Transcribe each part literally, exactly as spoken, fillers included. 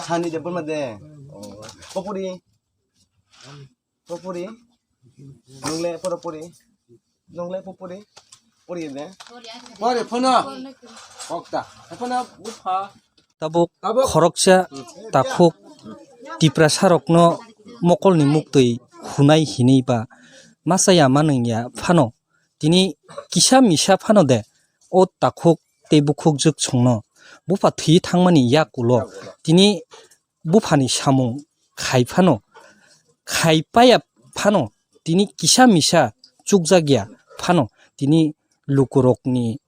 Thani de borma de. Popuri. Popuri. Nungle poro puri. Nungle popuri. Puri de. Pore phono. Kokta. Phono bupha. Tabuk khoroksa takhuk Tiprasarokno mokolni muktwi hunai hinwi ba masa ya manwng ya phano, tini kisa misa phano de o takhuk tei bukhukjwk songno bupha thwi thangmani yak ulo tini buphani samung khai phano, khai paya phano, tini kisa misa chukjak ya phano, tini lukurokni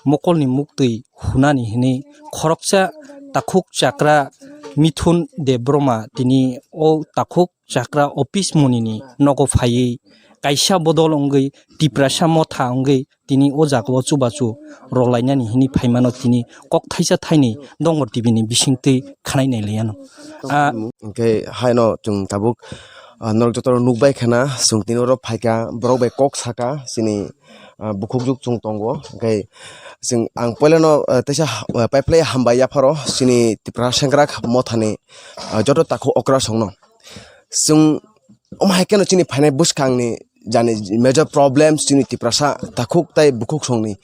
mokolni muktwi hunani hwnwi khoroksa takhuk chakra Mithun Debbarma tini o takhuk chakra office monini nogo phaiwi kaisa bodol wngwi Tiprasa motha wngwi tini o jagao chubachu rwlainani hwnwi phaimano tini kok thaisa thaini Dongor T V ni bisingtwi khanai nailaiyano. Ah, hwnkhe haino chwng tabuk, ah, norok jotono nukbai khana, chwng tini oro phaikha, borok bai kok saka, chini, ah, bukhukjwk chwng tongo. Hwnkhe chwng ang puilano, ah, teisa, ah, paiplai hambai yapharo, chini Tipra Sengkrak mothani, ah, joto takhuk okrasongno. Chwng omo hai kheno chini phainai bwskangni jani major problems chini Tiprasa takhuk tai bukhuk songni.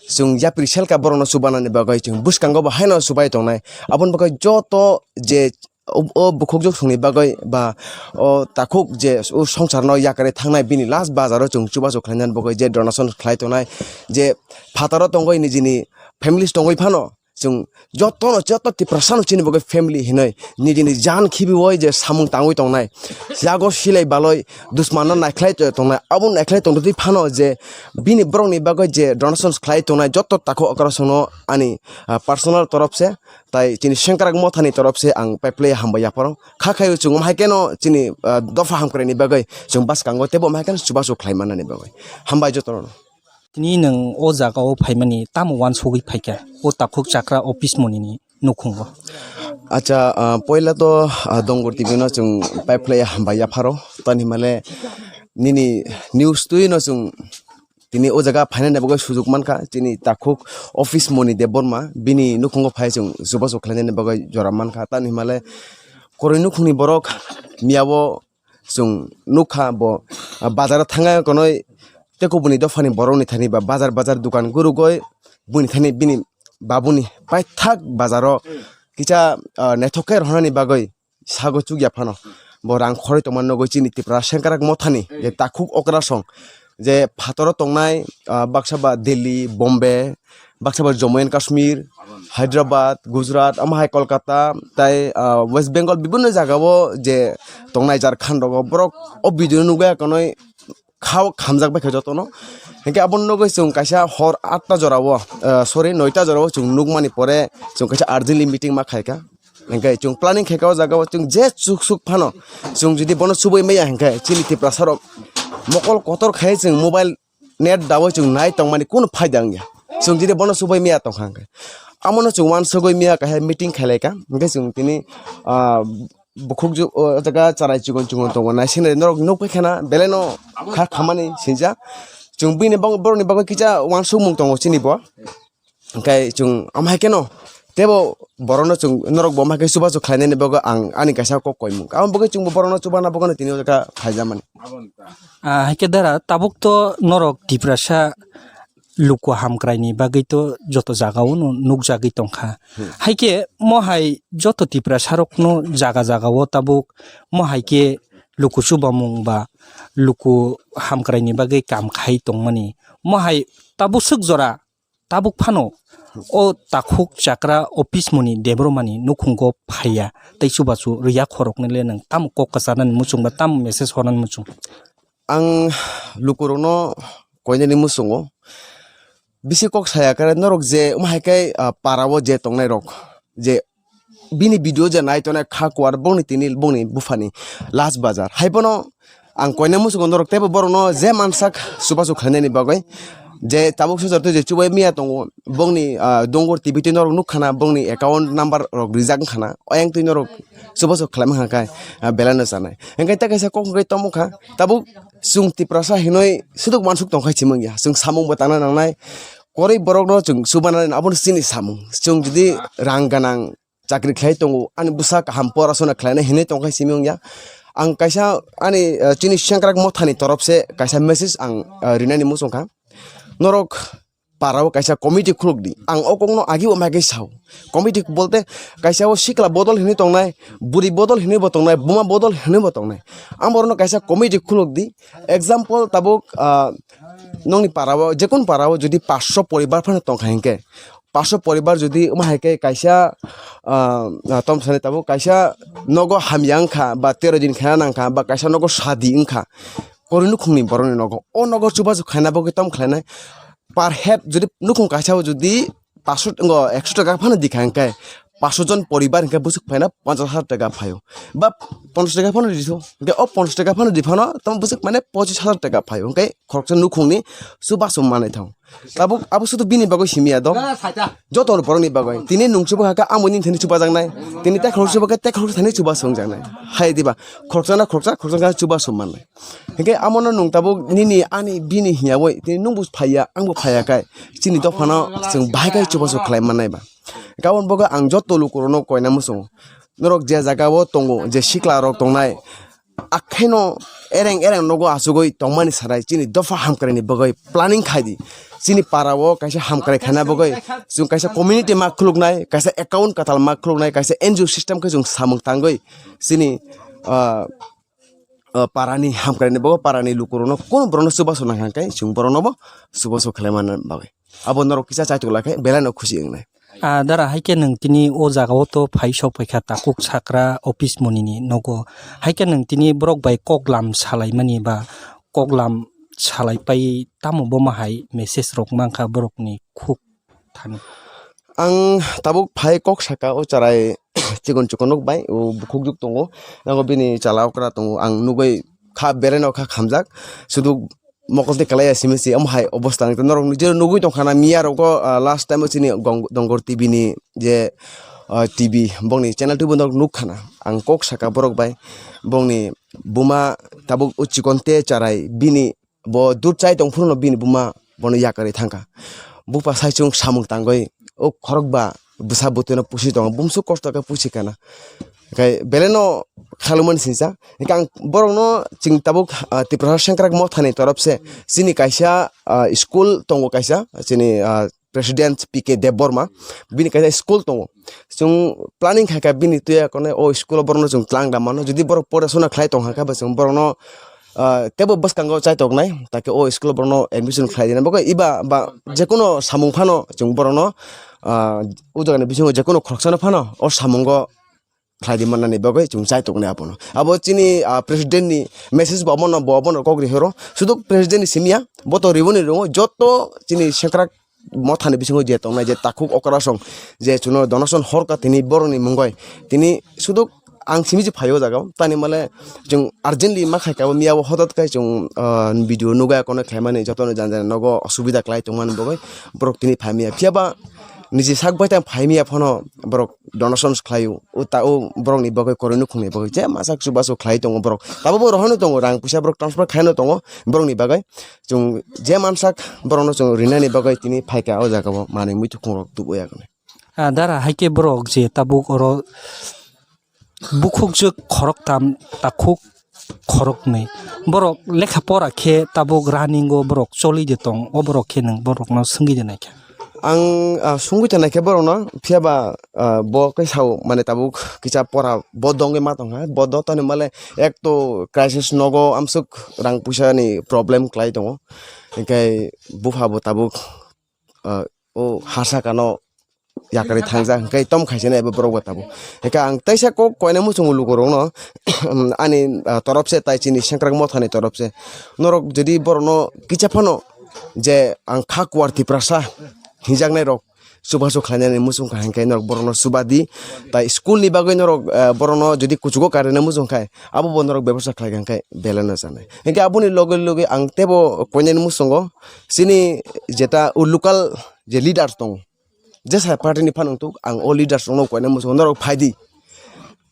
Chwng yapri selka borokno chubanani bagwi chwng bwskango bo haino chubai tongnai. Aboni bagwi joto je o, o bukhukjwk songni bagwi ba o takhuk je o songsarno yakarwi thangnai bini last bazaro chwng chubachu khlainani bagwi je donation khlai tongnai, je phataro tongwi nijini families tongwi phano, chwng jotono, joto Tiprasano chini bagwi family hinwi nijini jan khibiwi je samung tangwi tongnai, yago silai balwi dusmanno naikhlai tongnai, abo naikhlai tongtwi phano je bini borokni bagwi je donations khlai tongnai joto takhuk okrasongno ani, ah, personal torop se tai chini Sengkrak mothani torop se ang paiplai hambai yapharo. Kha khaio chwng omo hai kheno chini, ah, dopha hamkraini bagwi chwng bwskango teibo omo hai kheno chubachu khlai mannani bagwi. Hambai jotono. Tini nwng o jagao phaimani tamo uansugwi phaikha o takhuk chakra office monini nukhungo? Acha, ah, poila to, ah, Dongor T V no chwng paiplai hambai yapharo. Tani himale nini news twi no chwng tini o jaga phainani bagwi sujuk mankha. Chini takhuk office Moni Debbarma bini nukhungo phai chwng chubachu khlainani bagwi jora mankha. Tani himale koroi nukhungni borok miyao chwng nukha bo, ah, bazaro thangna konwi tei kubuni dophani borokni thani ba bazar bazar dukan gurugwi buini thani bini babuni paithak bazaro kisa, ah, naithok khe rohornani bagwi sago chukya phano bo rang khorwi tongma nugwi chini Tipra Sengkrak mothani je takhuk okrasong je phataro tongnai, ah, baksa ba Delhi, Bombay, baksa ba Jammu and Kashmir, Hyderabad, Gujarat, omo hai Kolkata, tai, ah, West Bengal bibinno jagao je tongnai Jharkhand rogo borok o video no nugwi konwi khao khamjak bai kha jotono. Hinkhe aboni nugwi chwng kaisa hor atta jorao, ah, sorry, noita jorao chwng nukmani pore chwng kaisa urgently meeting ma khaikha. Hinkhe chwng planning khaikha o jagao chwng je chuk suk phano chwng jodi bono chubui maya hinkhe chini Tiprasa rok mokol kotor khai chwng mobile net dawi chwng nai tongmani kunu phaida wngya. Chwng jodi bono chubui maya tongkha hinkhe. Amono chwng uansugwi maya kahai meeting khailaikha. Hinkhe chwng tini, ah, bukhukjwk o jaga charai chikon chikon tongo. Naisinai norok nukphaikha na belai no kha khamani sinjak. Chwng bini bang-, borokni bagwi kisa uansukmung tongo chini bo. Hinkhe chwng omo hai kheno teibo borokno chwng norok bo omo hai khe chubachu khlainani bagwi ang ani kaisa kok koimung. Aboni bagwi chwngbo borokno chubana bagwino tini o jaga phaijamani. Ah, hai khe dara tabuk to norok Tiprasa luku hamkraini bagwi to joto jagao no nukjagwi tongkha. Hmm. Hai khe mo hai joto Tiprasarokno jaga jagao tabuk mo hai khe luku chubamung ba luku hamkraini bagwi kam khai tongmani. Mo hai tabuk swk jora tabuk phano o takhuk chakra office Moni Debbarmani nukhungo phaiya tei chubachu rwya khoroknwi le nwng tamo kok kwcharnani muchung ba tamo message hornani muchung? Ang lukurokno koinani muchungo bisi kok saya khe norok je omo hai khe, ah, para o je tongnai rok je bini video je nai tongnai kha kuar bongni tini bongni buphani last bazar. Hai bono ang koina muchungo norok teibo borokno je mansak chubachu khlainani bagwi je tabuk sujak twi je chubai miya tongo bongni, ah, Dongor T V twi norok nukkhana bongni account number rok rijak wngkhana oyang twi norok chubachu khlaima kha khe, ah, belai no chanai. Hinkhe tei kaisa kok hwnkhe tongmokha tabuk chwng Tiprasa hinwi swdwk uansuk tongkha himwngya chwng samung bo tangna nangnai. Koroi borokno chwng chubana abono chini samung. Chwng jodi rang ganang chakri khlai tongo, ani bwsa kaham porasona khlainai hinwi tongkha simi wngya. Ang kaisa ani, eh, chini sengkrak mothani torop se kaisa message ang, eh, rinani muchungkha. Norok parao kaisa committee khuluk di. Ang o kokno agi bo mai khe sao. Committee bolte kaisa o sikla bodol hinwi tongnai, buri bodol hinwi bo tongnai, buma bodol hinwi bo tongnai. Ang borokno kaisa committee khuluk di. Example tabuk, ah, nongni parao, jekun parao jodi paanch sho poribar phano tongkha hinkhe, paanch sho poribar jodi wngma hai khe kaisa, ah, ah, tom sani tabuk kaisa nogo hamya wngkha ba tero din khaina nangkha ba kaisa nogo sadi wngkha, koroi nukhungni borokni nogo. O nogo chubachu khaina bagwi tom khlainai. Per head jodi nukhung kaisa o jodi paanch sho, ngo, ekso taka phano dikha hinkhe, paanch sho jon poribar hinkhe bwswk phaina ponchash hajar taka phaio. Ba ponchash taka phano ritho. Hinkhe o ponchash taka phano di phano tamo bwswk mane pochis hajar taka phaio. Hinkhe khoroksa nukhungni chubachu manai thango. Tabuk abo sudu bini bagwi simi ya do. Joto borokni bagwi. Tini nung chuba kha khe amo nini thani chubajaknai. Tini tekhorok chuba khe tekhorok thani chuba songjaknai. Hai diba? Khoroksa na khoroksa, khoroksa khe chuba song mannai. Hinkhe amono nung tabuk nini ani bini hiya bai tini nungbo phaiya, angbo phaiya kai chini dophano chwng bahai kai chubachu khlai mannai ba. Hinkhe aboni bagwi ang joto lukurokno koina muchungo. Norok je jaga o tongo, je sikla rok tongnai, akhaino ereng ereng nogo achugwi tongmani sarai chini dopha hamkraini bagwi planning khai di. Chini para o kaisa hamkrai khaina bagwi chwng kaisa community ma khuluknai, kaisa account katal ma khuluknai, kaisa N G O system khe chwng samung tangwi chini, ah, ah, parani hamkraini bagwi parani lukurokno kono borokno chubachu nang kha khe chwng borokno bo chubachu khlai manna bagwi. Abo norok kisa chaitok lai khe belai no khusi wngnai. Ah, dara, hai khe nwng tini o jaga o to phai sok phai kha takhuk sakra office monini nogo. Hai khe nwng tini borok bai koklam salai mani ba koklam salai pai tamo bo ma hai message rok mang kha borok ni khuk thani. Ang tabuk phai kok saka o charai chikon chikon nuk bai o bukhuk juk tongo. Nogo bini chala okra tongo, ang nugwi kha belai no kha khamjak. Sudu mokol tei kalai ya simi se, omo hai obostha ang norok ni je nugwi tong khana miya rogo, ah, last time o chini gong-, Dongor T V ni je, ah, T V bongni channel twi bo norok nuk khana. Ang kok saka borok bai bongni buma tabuk o chikon te charai bini bo dud chai tong phuru no bini buma bono yakarwi thang kha. Bupha sai chwng samung tangwi o khorok ba bwsa bwtwi no pusi tongo, bumswk kosto khe pusi kana. Hinkhe belai no khalumani singcha. Hinkhe ang borokno chwng tabuk, ah, Tiprasa Sengkrak Mothani torop se chini kaisa, ah, school tongo kaisa, chini, ah, President P K Debbarma, bini kaisa school tongo. Chwng planning khai kha bini tuya konai o school o borokno chwng tlang da mano. Jodi borok porasona khlai tong kha khe ba chwng borokno, ah, teibo bwskango chaitoknai, takhe o school o borokno admission khlai dina. Bokhe iba ba jekono samung phano chwng borokno, ah, o jagani bisingo jekono khoroksano phano o samungo khlai di mannani bagwi chwng chai tongni abono. Abo chini, ah, president ni message bo abono, bo abono kok rihoro. Sudu president ni simi ya, bo to riboni rongo, joto chini Sengkrak Mothani bisingo je tongnai je takhuk okrasong je chuno donation horka tini boroni mungoi tini sudu ang simi je phaio jaga tani male chwng urgently ma khai kabo miya bo hotot khai chwng, ah, video nuga kono khlaimani jotono jan jan nogo osubida khlai tongmani bagwi borok tini phaimiya. Phiya ba niji sak bai tang phaimiya phano borok donations khlaio. O ta o borokni bagwi koroi nukhungni bagwi je masa chubachu khlai tongo borok. Tabukbo rohorno tongo, rang puisa borok transfer khaino tongo borokni bagwi. Chwng je mansak borokno chwng rinani bagwi tini phaikha o jagao manwi muitu khungrok tubui agini. Ah, dara, hai khe borok je tabuk oro bukhukjwk khoroktham, takhuk khoroknwi. Borok lekha pora khe tabuk running o borok choli de tong, o borok khe nwng borokno swngwi de naikha. Ang, ah, swngwi tongnaikhe borokno, phiya ba, ah, bo khe sao, mane tabuk kisa pora bo dongwi ma tongkha, bo do toni male ek to crisis nogo amswk rang puisa ni problem khlai tongo, hinkhe bupha bo tabuk, ah, o harsa kano yakarwi thangjak, hinkhe tom khaisani abo borok bo tabuk. Hinkhe ang teisa kok koina muchungo lukurokno, ani, ah, torop se tai chini Sengkrak Mothani torop se. Norok jodi borokno kisa phano je ang kha kuar Tiprasa hinjaknai rok chubachu khlainani muchung kha hinkhe norok borokno chuba di. Tai school ni bagwi norok, ah, borokno jodi kuchugo karina muchung khai abo bo norok bebosta khlai kha hinkhe belai no chanai. Hinkhe aboni loge loge ang teibo koinani muchungo chini jeta o local je leaders tongo, jesa party ni phano tok ang o leaders rokno koina muchungo norok phai di.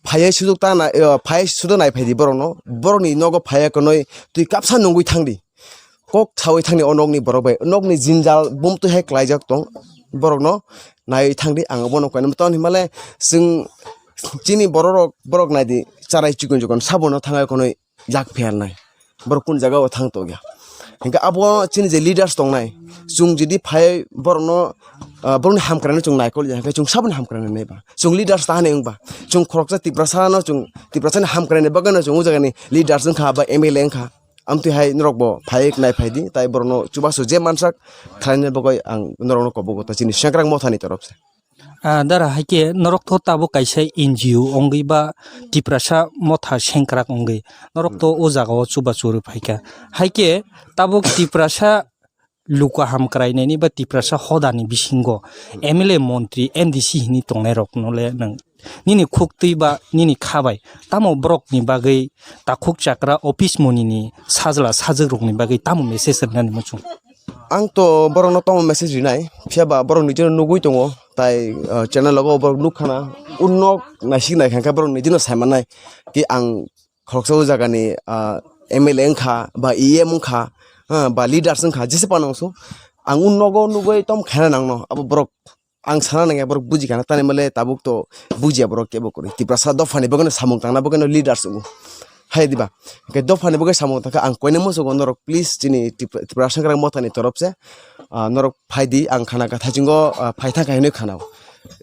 Phaiya sudu ta nai, eh, phai sudu nai phai di borokno. Borokni nogo phaiya konoi twi kapsa nungwi thang di. Kok sawi thang di o nokni borok bai. Nokni jinjal bumtwi hai klaijak tong. Borokno nai thangdi, ang bono koinai tong hinmale chwng chini bororok, borok naidi charai chikon chikon sabono thangai konoi yak phiyarnai. Borok kun jaga o thang tongya. Hingke abo chini je leaders tongnai, chwng jodi phai borokno, ah, borokni hamkraino chwng naikol ya, hingke chwng saboni hamkraino nai ba. Chwng leaders ta hani wngba. Chwng khoroksa Tiprasa no chwng Tiprasani hamkraini bagwi no chwng o jagani leaders wngkha ba M L A wngkha. Amtwi hai norok bo phai nai phai di, tai borokno chubachu je mansak khlaina bagwi ang norokno kobogo ta chini Sengkrak Mothani torof se. Ah, dara, hai khe norok to tabuk kaisa N G O wngwi ba Tiprasa Motha Sengkrak wngwi norok to o jaga o chubachu rw phai kha. Hai khe tabuk Tiprasa luku hamkrai nani ba Tiprasa hodani bisingo M L A, montri, M D C hinwi tongnai rok no le nwng nini khuk twi ba nini kha bai tamo borok ni bagwi takhuk chakra office moni ni sajla sajwk rok ni bagwi tamo message rwnani muchung? Ang to borok no tamo message rinai, phiya ba borok nijino nugwi tongo, tai, ah, channel logo borok nukha na, unno naisik nai kha khe borok nijino sai mannai ki ang khoroksa o jagani, ah, M L A wngkha ba E M wngkha, ah, ba leaders wngkha, jese phano wngsu ang o nogo nugwi tom khaina nangno abo borok ang sana nangya borok buji khana tani male tabuk to bujiya borok kebo kwrwi Tiprasa dophani bagwino samung tangna bagwino leaders wngo hai diba hwnkhe dophani bagwi samung tangkha ang koine musugo norok please chini Tipra-, Tiprasa Sengkrak Mothani torof se, ah, norok phaidi ang khana kha thaichungo, ah, phaithang kha hinwi khanao.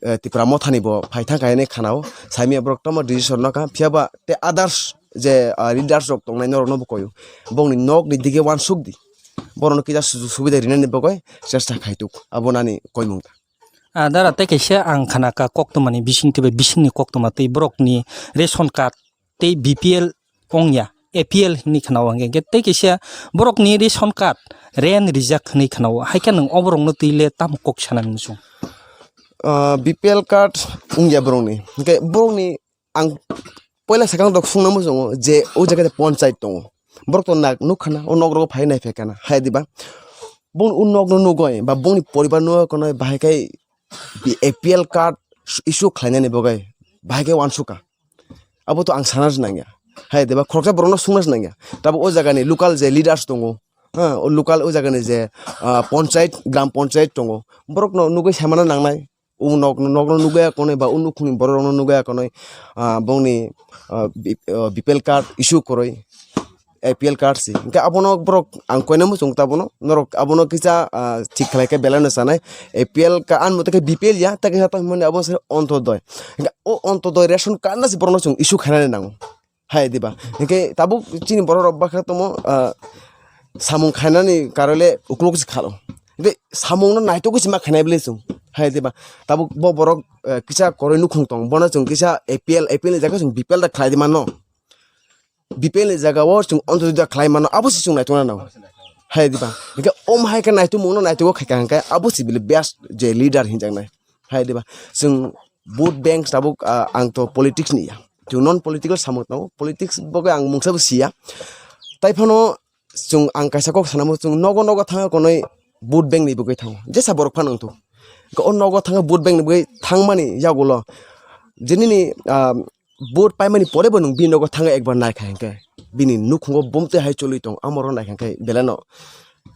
Eh, Tipra Mothani bo phaithang kha hinwi khanao. Saimya borok tamo decision no kha. Phiya ba te others je, ah, leaders rok tongnai norok no bo koyo. Bongni nok ni dige wansuk di. Borok no kisa sujuk subida rinani bagwi chesta khai tuk. Abo nani koimung ta. Ah, dara tei kaisa ang khana kha koktwma ni bising twi bai bising ni koktwma twi borok ni ration card tei B P L ongya, A P L hinwi khwnao hwnkhe, hwnkhe tei kaisa borokni ration card, rent rijak hinwi khwnao, hai khe nwng o borokno twi le tamo kok sanani muchung? Ah, B P L card wngya borokni, hwnkhe borokni ang poila sakang dok sungna muchungo je o jaga de ponchayat tongo, borok to nak nukha na, o nok rogo phai nai phaikha na, hai diba? Bongni o nokno nugoi ba bongni poribar no kono bahai khe A P L card issue khlainani bagwi bahai khe wansukha. Abo to ang sana se nangya. Hai diba khoroksa borokno sungna se nangya. Tabuk o jagani local je leaders tongo, ha, o local o jagani je, ah, ponchayat, gram ponchayat tongo, borokno nugwi saimano nangnai. O nok, nokno nugwi ya konwi ba o nukhungni borok rokno nugwi ya konwi, ah, bongni, ah, B-, ah, B P L card issue kwrwi. A P L card si. Hingke abono borok ang koina muchung ta bono. Norok abono kisa, ah, thik khlai khe belai no sanai. A P L ka-, an mote khe B P L ya, ta kisa to himani abo se Ontodoi. Hingke o Ontodoi ration card no se borokno chwng issue khainani nango. Hai diba? Hingke tabuk chini borok rok bakha tomo, ah, samung khainani karole uklok se khalo. Hingke samung no naitugwi se ma khainai bwle chwng. Hai diba? Tabuk bo borok, eh, kisa koroi nukhung tong. Bono chwng kisa A P L, A P L ni jaga chwng B P L da khlai di mano. B P L ni jaga o chwng Ontodoi da khlai mano, abo se chwng naitokna nango. Hai diba? Hingke om hai khe naitukmung no naitugo khaika hingke abo se bile best je leader hinjaknai. Hai diba? Chwng vote bank tabuk, ah, ang to politics ni ya. Chwng non political samung tongo. Politics bagwi ang mungsa bo siya. Tai phano chwng ang kaisa kok sanamo chwng nogo nogo thangwi konwi vote bank ni bagwi thango. Jesa borok phano wngthok. Hingke o nogo thangwi vote bank ni bagwi thangmani yagulo. Je nini, ah, vote paimani pore bo nwng bini nogo thangwi ekbar naikha hinkhe, bini nukhungo bumtwi hai choli tong, amoro naikha hinkhe belai no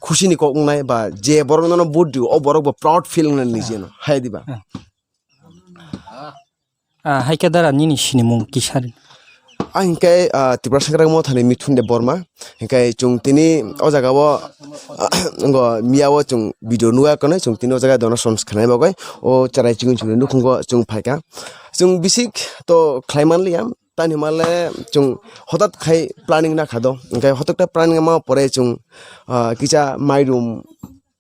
khusi ni kok wngnai ba je borok nono vote dio, o borok bo proud feel wngnai nijeno, hai diba? Ah, hai khe dara nini sinimung kisa ri. Ang hinkhe, ah, Tiprasa Sengkrak Mothani Mithun Debbarma. Hinkhe chwng tini o jaga o, ah, ngo miya o chwng video nugwi ya konwi, chwng tini o jaga donation khainai bagwi o cherai chikon chikon nukhungo chwng phaikha. Chwng bisik to khlai manliya, tani hwnmale chwng hotat khai planning nakha do. Hinkhe hotat khe planning ma pore chwng, ah, kisa mairum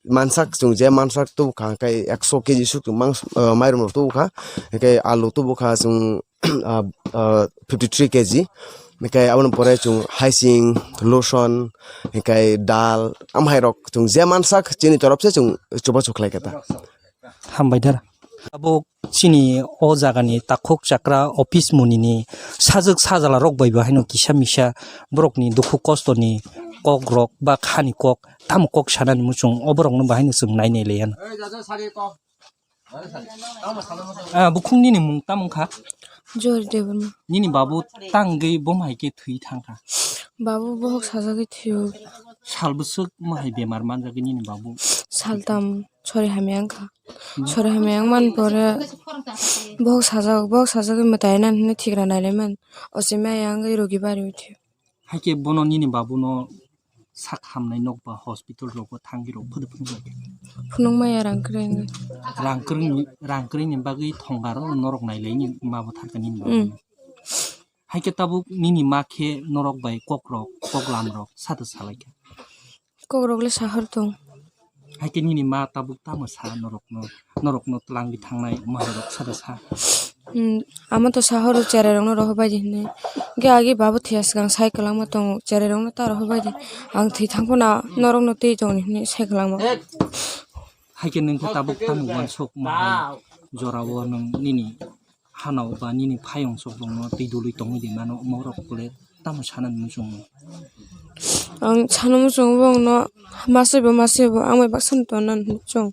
mansak chwng je mansak tubukha, hinkhe ekso K G suk chwng mans-, ah, mairum rok tubukha, hinkhe alu tubukha chwng, ah, ah, fifty three K G, hinkhe aboni pore chwng haising, lotion, hinkhe dal, amhairok chwng je mansak chini torop se chwng chubachu khlai kha ta. Hambai dara. Abo chini o jagani takhuk chakra office munini sajwk sajala rok bai bo haino kisa misa borokni dukhu kostoni kok rok ba khani kok tamo kok sanani muchung o borokno bo haino chwng nainai laiya. Ah, bukhuk nini mung tamo wngkha? Jori Debbarma. Nini babu tangwi bom hai khe thwi thangkha? Babu bohok sajagwi thwio. Sal bwswk mohai bemar manjagwi nini babu? Saltam sori hamya wngkha. Hmm. Sori hamya wngmani pore bohok sajak, bohok sajagwi mwtai nani hwnwi thikra nailaimani. Ochimaya wngwi rogi bari uthio. Haikhe bono nini babuno sak hamnai nok ba hospital rogo thangwi rok phwdw phunukmai. Phunukmaya rang kwrwi wngwi. Rang kwrwini, rang kwrwini bagwi thongaro norok nailaini ma butharkha nini babu. Hmm. Haikhe tabuk nini ma khe norok bai kokrok, koklamrok sada salaikha? Kokrok le sahor tong. Haikhe nini ma tabuk tamo sa norokno, norokno twlangwi thangnai mahairok sada sa? Hmm, amo to sahoro cherairokno rohorbai di hinwi. Hwnkhe agi babu thwiya swkang sai kwlangma tongo, cherairokno ta rohorbai di. Ang thwi thang phano norokno twi tongni hinwi sai kwlangma. Haikhe nwng khe tabuk tamo uansuk mahai jorao nwng nini hanao ba nini phayong sok rokno twi dului tongwi di mano, omo rok le tamo sanani muchungo? Ang sana muchungo bo, ang no masai bo, masai bo, ang bai baksa no tonna muchung.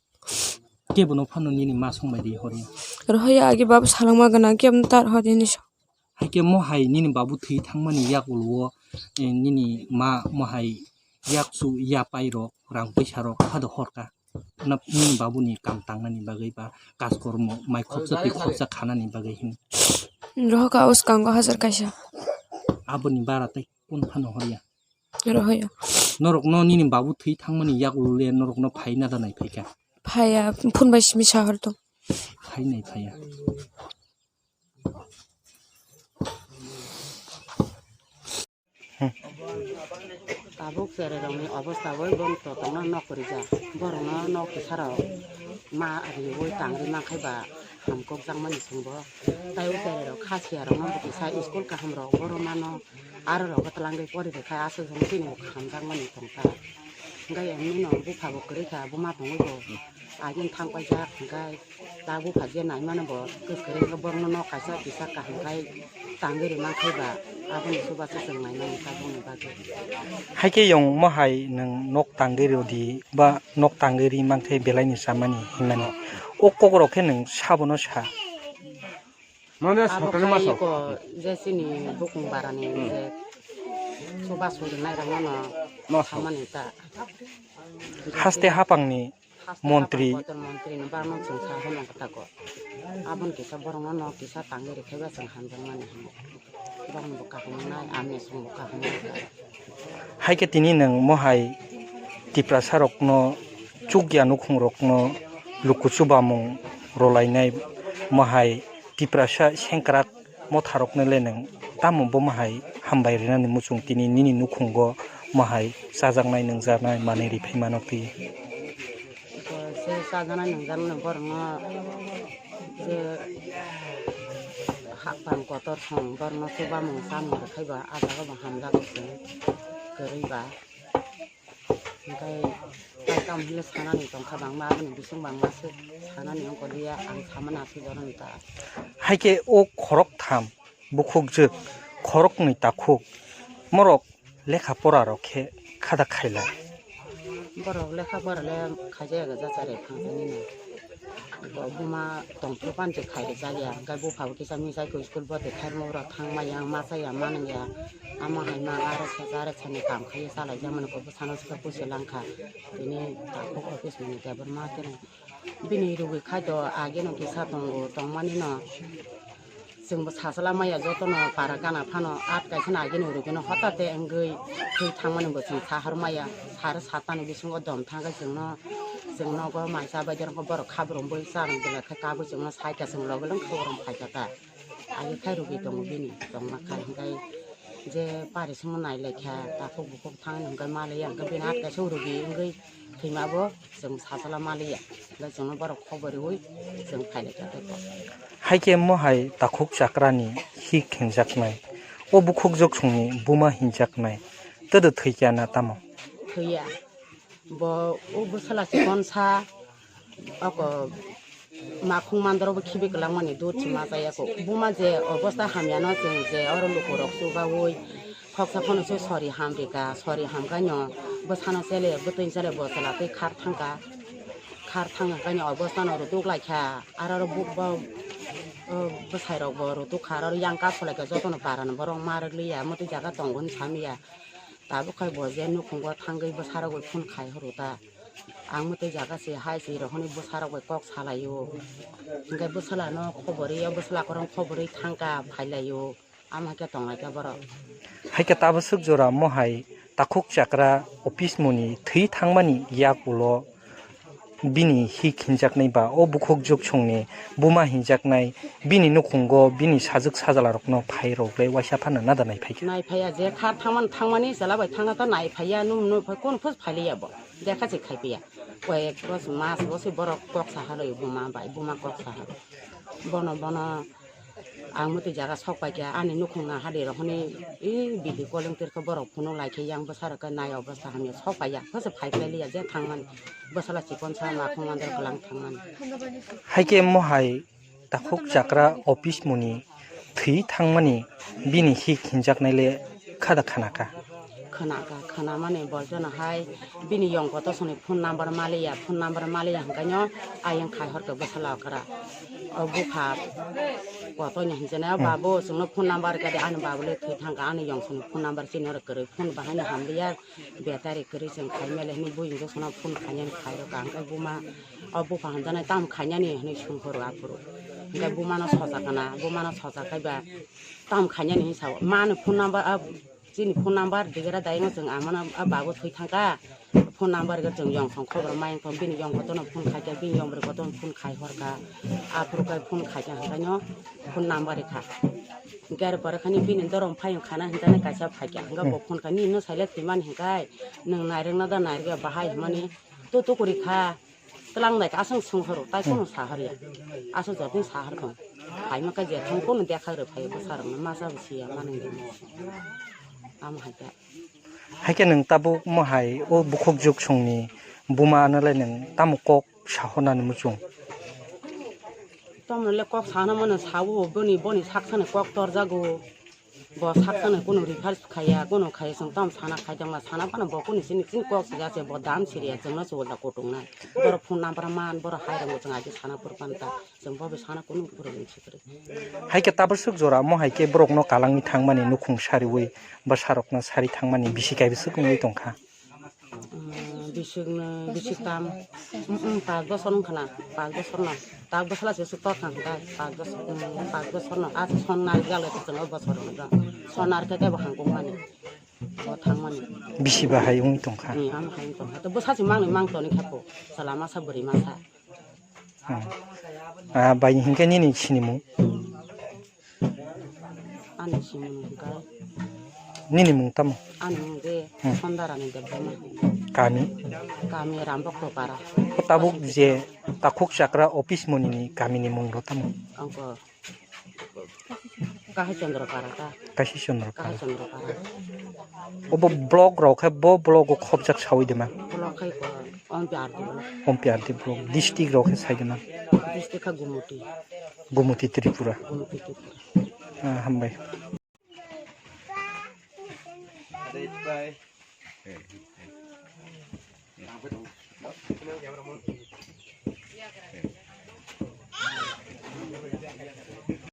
Kebo no phano nini ma song bai di hori? Rohorya, agi baba salangma gana kebo no ta rohorya ni so. Haikhe mohai nini babu thwi thangmani yagulo o, eh, nini ma mohai yakchu yapai rok, rang puisa rok phado horka? Na nini babuni kam tangnani bagwi ba kaj kormo mai khopsa twi khopsa khanani bagwi hin? Rohorka o swkango hajar kaisa. Aboni bara tei kun phano horya? Rohorya. Norokno nini babu thwi thangmani yagulo le norokno phai nada nai phaikha? Phaiya, phone bai simi sahor tong. Phai nai phaiya. Tabuk cherairokni obostha bai bong totokno nok rijak. Borokno nok kisarok ma riwi tangri mankhai ba hamkukjakmani chwngbo. Tai o cherairok khasiyarokno bo kisa school kahamrok borok mano, arorokbo twlangwi porirekhai aswk chwng chini bo hamjakmani tongkha. Hwnkhe emnino buphabo kwrwikha, buma tongwi bo agini thang paijak hwnkhe. Ta bupha je naimano bo kwswk rwngkha, borokno nok kaisa kisa kaham khai tangwi rwmang khe ba, aboni chubachu chwng naimani tabukni bagwi. Haikhe yong mohai nwng nok tangwi rwdi ba nok tangwi ri mankhe belaini chamani hinmani. O kokrok khe nwng sabono sa? Abo khai eko je chini bukung barani je chubachu rwnairokno samani ta. Haste hapangni Montri. Montri no bangma chwng sa hwnwi khe tako. Aboni kisa borokno no kisa tangwi rwkhe ba chwng hamjakmani hinwi. Borokno bo kaham wngnai, amni chwng bo kaham wngnai. Haikhe tini nwng mohai Tiprasa rokno chukya nukhung rokno luku chubamung rwlainai mohai Tiprasa sengkrak motharokno le nwng tamo bomo hai hambai rwnani muchung tini nini nukhungo mohai chajaknai nungjaknai manwi riphaimano twi? Bo se chajaknai nungjaknai borokno je hakphang kotor song borokno chubamung chamung rwkhai ba ah jaga bo hamjago se kwrwi ba. Hwnkhe tai tamo hinwi sanani tongkha bangma, aboni bising bangma se sanani wngkha liya, ang samani aswk jorani ta. Haikhe o khoroktham bukhukjwk, khoroknwi takhuk, morok lekha pora rok khe khada khailai? Borok lekha pora le khaijak ya, jachari phansa nini. Bo buma tongthok ani se khai rijak ya, hwnkhe bupha bo kisa misa school bwtwi khairokma borok thang maya, ma chaya, ma nung ya. Amo hai ma, aro sa, aro sani kam khai chalai jak mani, kok bwsano swkang pusi lang kha. Tini takhuk office manager bo ma khe bini rwgwi khai do, age no kisa tongo, tongmani no chwng bo sachwla maya, joto no para gana phano at kaisa no age ni rwgwi no hotate wngwi thwi thang mani bo chwng sahar maya, sar satta ni bisingo dom thang khe chwng no, chwng nogo mai cha bai de borok kha bwrwng bui cha rwng belai khe kabui chwng no sai kha, chwng loge lwng kha bwrwng phai kha ta. Age khai rwgwi tongo bini tongma khai, hwnkhe je pari songno nai lai kha, takhuk bukhuk thang hwnkhe ma le ya, hwnkhe bini at kaisa rwgwi wngwi thwima bo chwng sachwla ma le ya, hwnkhe chwngno borok khobor rwui chwng phai lai kha tei kok. Haikhe mohai takhuk chakrani hik hinjaknai, o bukhuk joksongni buma hinjaknai, twdw thwi kha na tamo? Thwi ya. Bo o bwsala chikon sa, oko makhung mandaro bo khibi kwlangmani dud se ma chaya kho. Buma je obosta hamya no chwng je oro luku rok chubaui khoksa phano se sori ham rika, sori ham khaino bwsano chele bwtwi chele bo chwla twi khar thangkha, khar thang khaino obosta no rutuk lai kha, aro oro buk bo, o bwsai rok bo rutuk kha, aro yang kap kholai kha jotono para no borok ma rwk liya, mwtwi jaga tongo hinwi sa miya. Tabuk khai bo je nukhungo thangwi bwsarok bai phone khai horo ta. Ang mwtwi jaga se hai se rohorni bwsarok bai kok salaio. Hwnkhe bwsala no khobor rio, bwsala kwrwng khobor ri thangkha phailaio. Ama khe tonglaikha borok. Hai khe tabaswk jora mohai takhuk chakra office moni thwi thangmani yak ulo bini hik hinjaknai ba o bukhuk juksongni buma hinjaknai bini nukhungo bini sajwk sajalarokno phai rwgwi waisa phano nada naiphai kha. Naiphaiya je kha thangmani, thangmani chwla bai thangna ta naiphaiya, num num phai kunu phus phailiya bo. Dekha se khaipiya. Koi ek bos mas bo se borok kok saha rw buma bai, buma kok saha. Bono, bono ang mwtwi jaga sok paikha, ani nukhung naha de rohorni, i bidi kolong tirkha borok phunuk laikhe yang bwsarok khe nai obostha hamya sok paiya, hwse phai phailiya je thangmani bwsala chikon sa makhung andar kwlang thangmani. Hai khe mohai takhuk chakra office moni thwi thangmani bini hik hinjaknai le khada khanaka. Khwnakha, khwnamani bo jono hai bini yong koto soni phone number maliya, phone number maliya hwnkhaino ayang khai horkha bwsala okra. O bupha kotoino hinjana, "O babu, chwngno phone number kadi ani babu le thwi thangkha, ani yong soni phone number chini oro kwrwi, phone bahaino hamliya, battery kwrwi chwng khai mele," hwnwi buini bwsano phone khainani khairokha. Hwnkhe buma o bupha hinjana, "Tamo khainani?" hwnwi songphuru aphuru. Hwnkhe bumano sojakna, bumano sojakhaiba, "Tamo khainani?" hwnwi sao. Mani phone number, a, chini phone number digira daingo chwng amano a babu thwi thangkha. Phone number ga chwng yong song khobor mai wngkha, bini yong kotono phone khaikha, bini yong bwrwi kotono phone khai horkha. Aphuru khai phone khaikha hwnkhaino phone number rikha. Hwnkhe aro pore khani bini dorom phai wngkhana hwnkhe kaisa phaikha. Hwnkhe bo phone kha, "Nini no saile thwimani hwnkhe nwng nairwkna da nairwkya bahai?" hwnmani, "Tu tu kwrwi kha." Twlang nai aswng swnghoro, tai kunu sahorya. Aswk jotoni sahor tong. Phaima khe je thang kunu dekha rw phai bwsarokno masa bo siya manwi rwma. Amo hai khe. Hai khe nwng tabuk mohai o bukhuk juksongni buma no le nwng tamo kok sahornani muchung? Tomno le kok sana mano sawo boni, boni saksani kok torjago. Bo sakchano kunu refer khaiya, kunu khaiya, chwng tamo sana khaijak ma sana phano bo kunu chini, chini kok sija se bo dam siriya, chwngno se ulta kutung nai. Borok phone number man, borok hai rwngo chwng aji sana phuru panta, chwng bo bai sana kunu phuru ring sikri. Hai khe tabaswk jora mo hai khe borokno kalangwi thangmani nukhung sariwi bwsarokno sari thangmani bisi kaibwswk wngwi tongkha. Umm, bisik no, bisik tam, umm, umm, pas bosor wngkha na, pas bosor no, tak bwsala se swk tor kha hwnkhe, pas bosor, umm, pas bosor no, a son nari jalo se chwng o bosor rok no, son nari khe kebo hangkuk mani, bo thang mani. Bisi bahai wng tong kha. Umm, ang hai wng tong kha, to bwsa se mang ni mang toni kha po, chwla masa bwrwi masa. Hmm. Ah, bai hinkhe nini sinimung? Ani sinimung hinkhe. Nini mung tamo? Ani mung de Hmm. Sondarani Debbarma. Kami? Kami Rambokto Para. Tabuk je takhuk chakra office monini kamini mung ro tamo? Angko. Kahi Chandra Para ta. Kahi Chandra Para. Kahi Chandra Para. Obo block rok khe bo block o khobjak sawi de ma? Block khai ko, Ompi R D block. Ompi R D block. District rok khe sai de ma? District kha Gumuti. Gumuti Tripura. Gumuti Tripura. Ah, hambai.